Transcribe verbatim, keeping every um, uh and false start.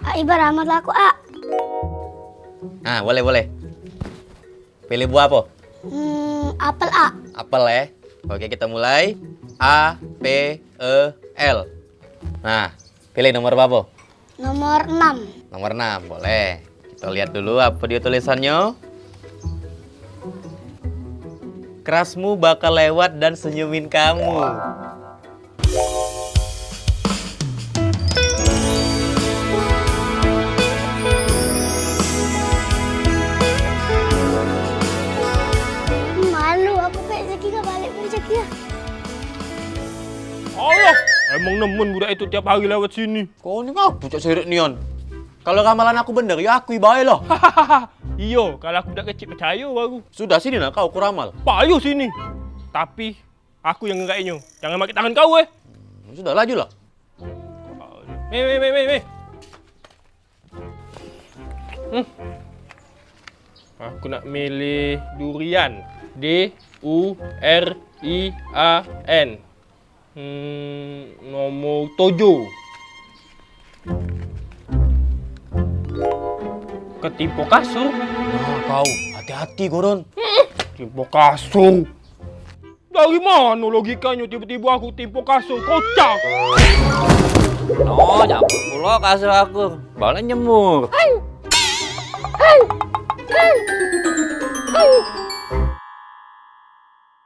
A, ibar amat lah aku, A. Nah, boleh, boleh. Pilih buah apa? Hmm, apel, A. Apel, eh. Oke, kita mulai. A, P, E, L. Nah, pilih nomor berapa? Nomor enam. Nomor enam, boleh. Kita lihat dulu apa dia tulisannya. Kerasmu bakal lewat dan senyumin kamu. Malu aku, Pek. Jaki gak balik, Pek, Jaki ya. Allah, emang nemen budak itu tiap hari lewat sini. Kau ni ngapa cak seret nian? Kalau ramalan aku bener, ya aku ibae lah. Iyo, kalau aku budak kecil percaya baru. Sudah, sini nak kau, aku ramal. Payu sini. Tapi aku yang ngerainyo. Jangan pakai tangan kau, eh. Hmm, sudah, laju lah. Meh, meh, meh, meh, meh. Hmm. Aku nak milih durian. D U R I A N. Hmm, nomor tujuh. Ketimpo kasur. Nah, kau hati-hati, Goron. Timpo kasur. Dari mano logikanyo tibo-tibo aku timpo kasur? Kocak. No, nyabut pulo kasur aku. Baru nyemur.